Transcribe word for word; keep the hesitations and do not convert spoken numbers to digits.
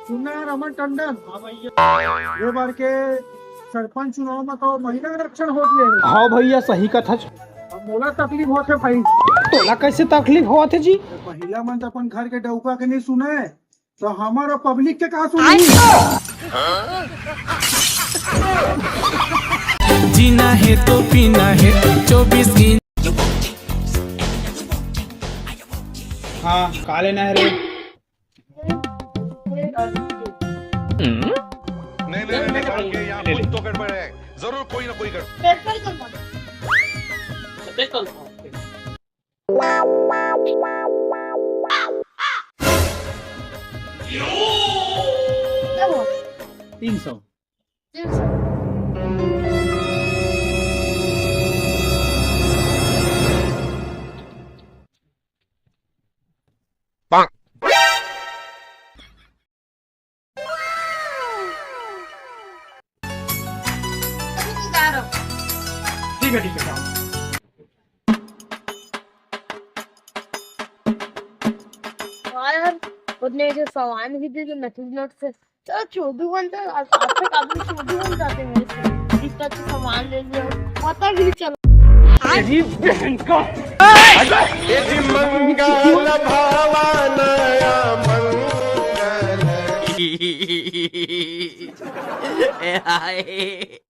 सुन ना यार, अमन टंडन। हाँ भैया। ये बार के सरपंच चुनाव में तो महिला आरक्षण हो गया है। हाँ भैया, सही कथच। अब मोला तकलीफ होत हे भाई। तोला कैसे तकलीफ होत हे जी? महिला मन तो अपन घर के डउका के नहीं सुने, तो हमारा पब्लिक के का सुनी? जीना है तो पीना है, चौबीस इंच। हाँ, का लेना है रे? नहीं, नहीं, नहीं, नहीं, भाई, यहाँ कुछ तो गड़बड़ है, जरूर कोई ना कोई गड़बड़। पेट्रोल कम। पेट्रोल कम। क्या हुआ? तीन सौ। तीन सौ। ठीक है, ठीक है, जाओ। हाँ यार, उसने जो सामान भी दे दिया, मैसेज नोट से। चलो, चौबीस घंटे, आज, आज तक आदमी चौबीस घंटे आते हैं मेरे से। इतना अच्छा सामान ले लिया, पता भी नहीं चला। तेरी बहन का। ये जी मंगल भावा नया मंगल। ए हाय।